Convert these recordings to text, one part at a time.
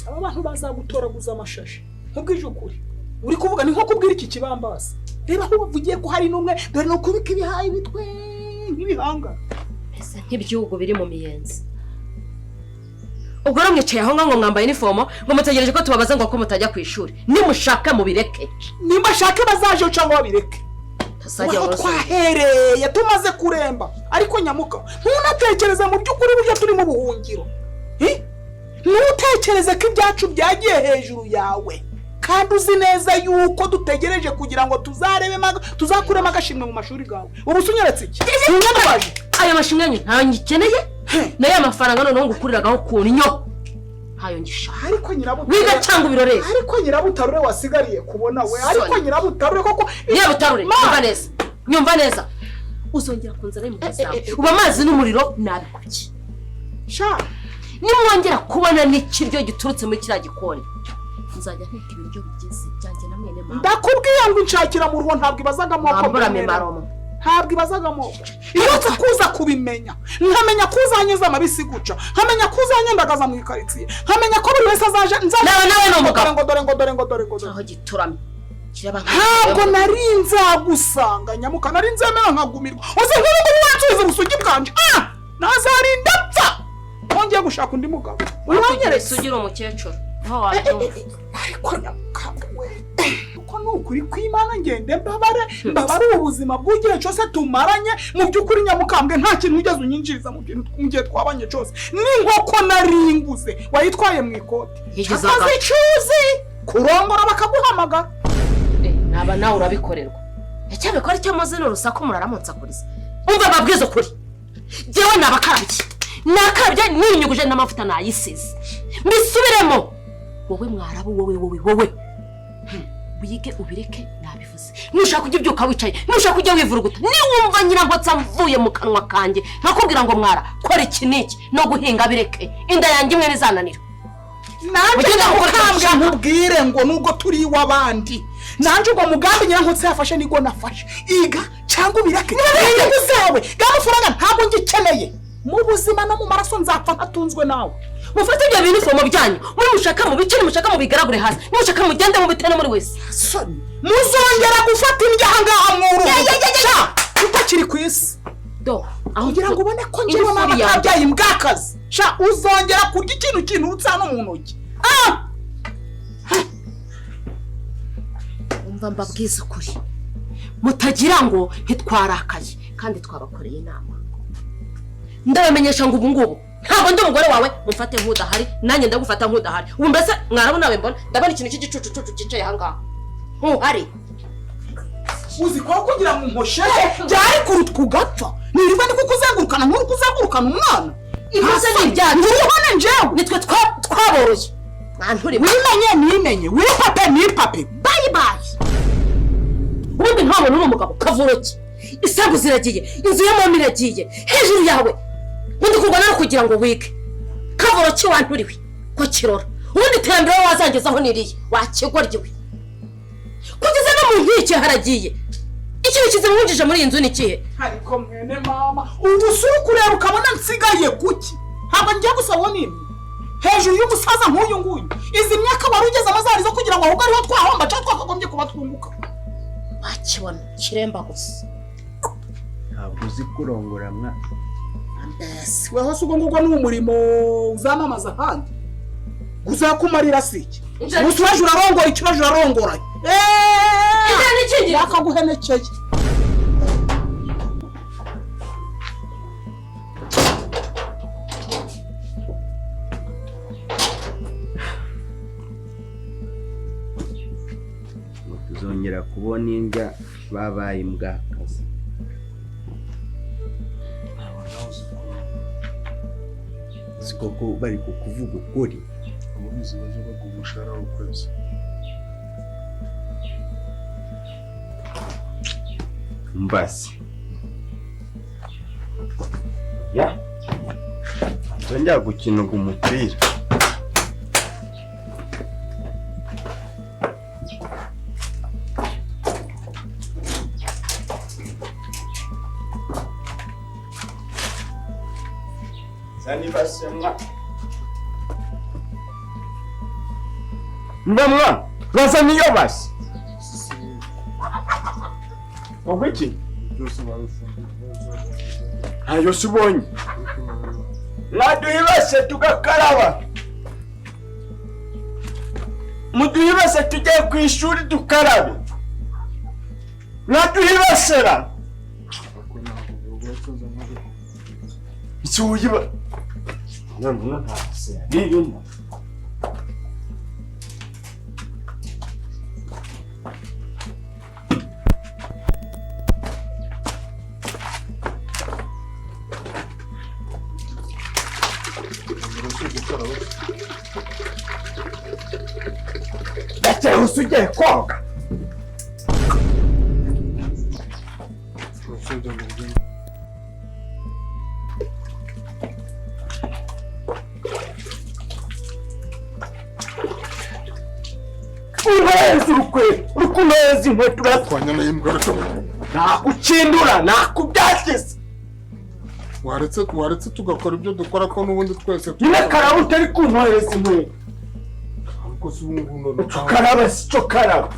Aba bantu bazagutoraguza amashashi. Nkubwije ukuri, uri kuvuga ni nko kubwira iki kibambasi. Reba aho wavugiye ko hari n'umwe, dore ni ukubika ibihaye bitwe nk'ibihanga. Mbese nk'ibyugu biri mu miyenzi. Ubwo rero mwicaye aho ngaho ngo mwambaye inifomo, ngo mutegereje ko tubabaza ngo ko mutajya ku ishuri. Nimushaka mubireke. Nimba shake bazaje cyangwa babireke. Tazajya Aho mu rusengero. twahereye tumaze kuremba, ariko nyamuka ntunatekereze mu by'ukuri buryo turi mu buhungiro. Ntutekereze ko ibyacu byagiye hejuru yawe, kandi uzi neza yuko dutegereje kugira ngo tuzakuremo agashimwe mu mashuri gawe. Ubu se unyeretse iki? Ntunyandwaje. Ayo mashimwe yanyu ntayo ngikeneye, nayo mafaranga noneho ngukuriragaho ku nnyo ntayo ngishaka. Ariko nyirabutarure, Wiga cyangwa ubirorere. Ariko nyirabutarure wasigariye kubona we, ariko Soni. nyirabutarure koko. Nyirabutarure, Ma! nyumva neza, nyumva neza. Uzongera kunzana impuhwe zawe, ubu amazi n'umuriro nabikubye. Sha. Nimwongera kubona n'ikiryo giturutse muri kiriya gikoni, nzajya nteka ibiryo bigeze byanjye na mwene mama. Ndakubwiye ngo inshakira mu rugo ntabwo ibazaga amoko. Mwambura mbonera. mimaromo. Ntabwo ibazaga amoko. Iyo nza kuza kubimenya, nkamenya ko uzanyuza amabisi guca, nkamenya ko uzanyandagaza mu ikaritsiye, nkamenya ko buri wese azaje nzaje. Nawe, nawe ni umugabo. Ngo dore, ngo dore, ngo dore, ngo dore. Aho gituramye kiraba nka Ntabwo nari nzagusanga nyamuka, nari nzemera nkagumirwa. Uzi nk'ubu ngubu wansubiza ubusugi bwanje, ah, nazarinda mpfa nongeye gushaka undi mugabo. Uranyeretse ugira umukecuru aho wabyumva. Ariko nyamukambwe we, kuko ni ukuri kw'Imana, ngende mbabare, mbabare ubu buzima bw'igihe cyose tumaranye. Mu by'ukuri nyamukambwe, nta kintu wigeze unyinjiriza mu bintu mu gihe twabanye cyose. N'inkoko naringuze wayitwaye mu ikoti. Yigeze Akazi aga- icuzi kurongora bakaguhamagara. Naba nawe urabikorerwa. Icyabikora icyo muzi ni urusaku, muraramunsakuriza. Umva mbabwize ukuri, jyewe nabakarabye, nakarabye ninyuguje n'amavuta nayisize. Mbisubiremo, wowe mwarabu, wowe, wowe, wowe, wige ubireke. Nabivuze, nushaka ujya ubyuka wicaye, nushaka ujya wivuruguta. Niwumva nyirankotsa mvuye mu kanwa kanjye nkakubwira ngo mwara kora iki n'iki no guhinga bireke, inda yanjye imwe ntizananira. Nanjye Ugenda gukora icyo nyamukambwe, ushaka. nkubwire ngo nubwo turi iw'abandi, nanjye ubwo mugambi nyirankotsa yafashe nibwo nafashe. Iga cyangwa ubireke, inyungu zawe bw'amafaranga ntabwo ngikeneye mu buzima no mu maraso, nzapfa ntatunzwe nawe. Mufate ibyo binifomo byanyu muri mushaka mu bice, nimushaka mubigaragure hasi, nimushaka mugende mubite no muri wese. Soni, muzongera gufata indyo ahangaha mwuru sha utakiri ku isi. Do aho Kugira ngo ubone ko njyewe Ingufuri mama yanjye. atabyaye imbwakazi sha, uzongera kurya ikintu kinturutse hano mu ntoki, ah! Umva mbabwize ukuri, mutagira ngo ntitwarakaye kandi twabakoreye inama. Ndabamenyesha ngo ubu ngubu ntabwo ndi umugore wawe. Mumfate nk'udahari, nanjye ndagufata nk'udahari. Ubu mbese mwarabona nawe mbona ndabona ikintu cy'igicucucucu cyicaye ahangaha ntuhari. Uzi ko kugira ngo nkoshere byari kurutwa ugapfa, nirirwa ndi kukuzengurukana nk'uri kuzengurukana umwana. Ikosa ni iryacu. Nturubone njyewe. Nitwe twaboroye mwanturi. Wimenye nimenye, wipape nipape, bye bye. Ubundi nta muntu uri umugabo kavuroki. Isambu ziragiye, inzu ya mama iragiye hejuru yawe, ubundi kurwana no kugira ngo wige kavuroki wanturiwe ko kirora. Ubundi iterambere wowe wazangezaho niriye wakigoryiwe, kugeza no mu nkike haragiye. Ikintu kizima winjije muri iyi nzu ni ikihe? Ariko mwene mama, ubu si uri kureba ukabona nsigaye kuki? Ntabwo ngiye gusaba n'imwe hejuru y'umusaza nk'uyu nguyu. Izi myaka wari ugezemo zari zo kugira ngo ahubwo ariho twahomba cyangwa twakagombye kuba twunguka. Wakibona kiremba gusa. Ntabwo uzi kurongora mwa. Mbese weho si ubwo ngubwo ni umurimo uzamamaza ahandi uzakumarira si iki? Ubu uraje urarongora icyo uraje urarongora. Inzara n'ikingira. Yakaguhenekeye. Ngo tuzongera kubona indya babaye imbwakazi. Ntabwo nawe uzi ko Uzi koko bari kukuvuga ukuri. Ababizi bajya baguha umushahara w'ukwezi. Mbasi ya nzongera gukina ugu umupira. Zani basemwa. Mba bazana iyo basi. Ubwo iki? Byose babifungiye. Ntayo se ubonye. Mwaduhibase tugakaraba. Muduhibase tujye ku ishuri dukarabe. Mwaduhibasera. Nsuyiba. None ntase. Niyuma. Ndetse usugiye koga. Unaheza urukweto, urukunaheza inkweto uratwanya n'imbwa ariko nakukindura nakubyakisa. Waretse tugakora ibyo dukora ko n'ubundi twese nyine karaba utari kuntohereza inkweto. Ariko si ubu ngubu karaba si cyo karaba.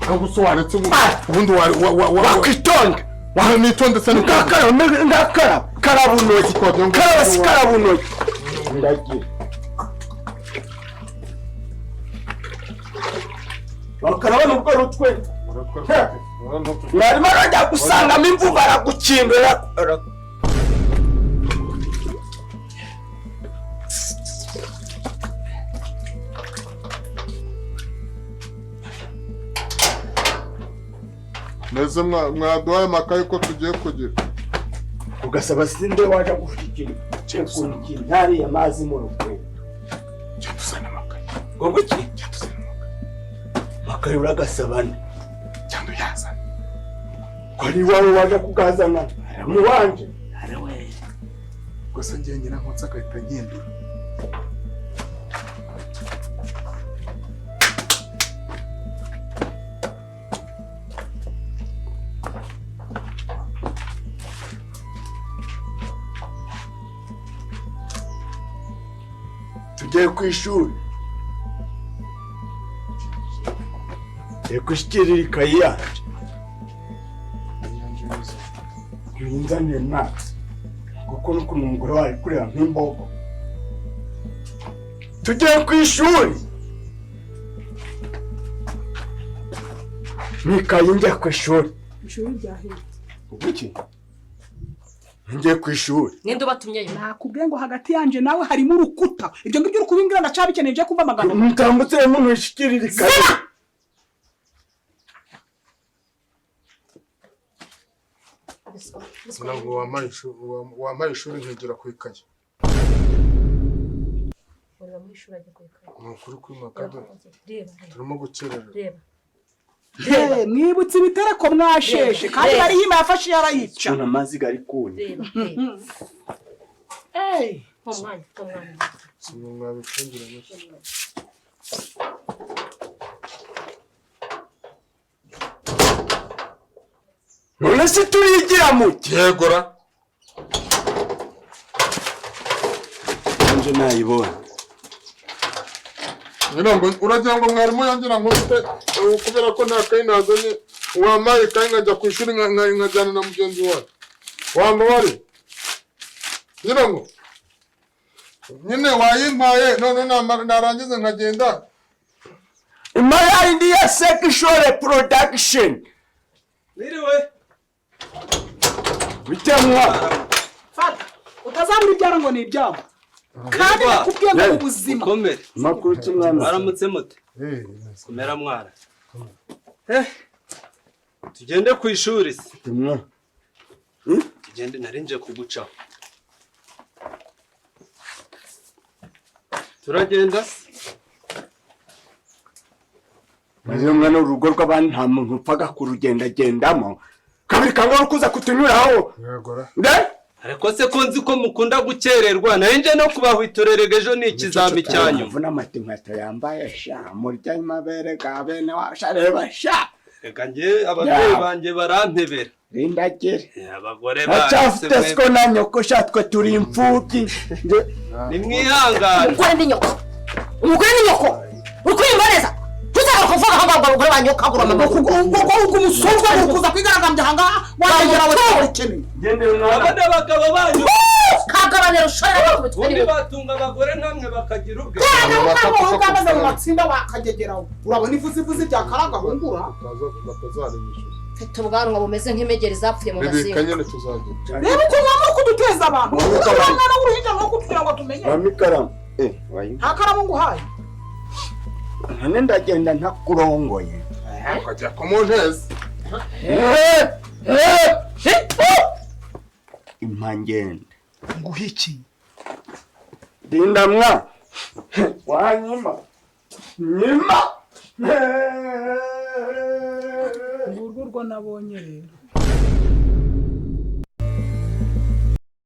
Ntabwo se waretse ubundi wakwitonda. Wanitonde se ndakaraba ndakaraba karaba unoki karaba si karaba unoki ndagiye. Bakaraba nubwo rutwe mwarimo arajya gusangamo imvugo aragukindura. Meze mwaduhaye amakaye ko tugiye kugira. Ugasaba sinde waje gushyikira ikintu ntariya amazi mu rukweto. Cyadusana amakaye. Ngo iki? Cyadusana amakaye. Amakaye uragasabana. Cyangwa uyazana. Ko ari iwawe waje kugazana. Ni wanje. Arawe. Gusa ngiye nyina nkotsa akahita nkindura. Tugiye ku ishuri. Tugiye gushyikirira ikayi yacu. Uyinzaniye mwaka. Kuko n'ukuntu umugore wawe kureba nk'imbogo. Tugiye ku ishuri. N'ikayi njya ku ishuri. Ishuri ryahetse. Iki? Ngiye ku ishuri. Ninde ubatumyeyo? Nakubwiye ngo hagati yanje nawe harimo urukuta. Ibyo ngibyo uri kubimbwira ndacabikeneye byo kumva amagambo. Mutambutse umuntu wishikirira ikayi. Ntabwo wampaye ishuri nkigira ku ikayi. Ni ukuri kwimaka turimo gukererwa. Mwibutse ibitereko mwasheshe kandi bari hima yafashe yarayica. Amazi gari kuni. None se turigira muke? Yegora. Nje nayibona. Ngira ngo uragira ngo mwarimu yangira ngo mfite kubera ko nta kayi nazanye wampaye ikayi nkajya ku ishuri nkajyana na mugenzi wawe. Wambabari. Ngira ngo nyine wayimpaye none narangiza nkagenda. Imaya indi ya sexual reproduction. Niriwe. Bitemwa. Fata. Utazabura ibyaro ngo ni ibyabo. Kandi nakubwiye ngo ubuzima. Ukomere. Makuru kimwana. Baramutse mute. Komera mwana. Tugende ku ishuri se. Tugende narinje kugucaho. Turagenda se. Niyo mwana urugo rw'abandi nta muntu upfaga kurugendagendamo. Kabiri kangwa rukuza kutunyuraho. Yegora. Nde? Ariko se ko nzi ko mukunda gukererwa narinje no kubahwitorerega ejo ni ikizami cyanyu. Mvuna amati inkweto yambaye sha murya amabere ga bene wa sha reba sha. Reka nge ababyeyi banjye barampebera. Rindagere. Abagore Acyafite siko na nyoko sha, twe turi imfubyi. Nimwihangane. Umugore ni nyoko, umugore ni nyoko, uri kunyumva neza? Ntuzagaruka kuvuga aho ngaho ngo abagore ba nyoko agura amaguru. Ubwo umusonzwa ni ukuza kwigaragambya aha ngaha, wagegera we ukeneye. Ngendera Aba mwana. ni abagabo banyu. Kagabanira ushorera bakubitwe Ubundi n'ibiti. batunga abagore namwe bakagira ubwe. Bamaze mu matsinda bakagegeraho, urabona ivuzivuzi bya karagahungura. Batazarinyishyuza. Mfite ubwanwa bumeze nk'imegeri zapfuye mu Bibika gasimba. nyine tuzagira. Reba ukuntu waba uri kuduteza abantu, uriya mwana w'uruhinja nko kugira ngo tumenye. Mama, ikaramu. Wayi. Nta karamu nguhaye. None ndagenda ntakurongoye. Ukajya kumunteza. Impangende. Nguhe iki? Rinda mwa. Wanyima. Nyima. Ngurwo urwo nabonye rero.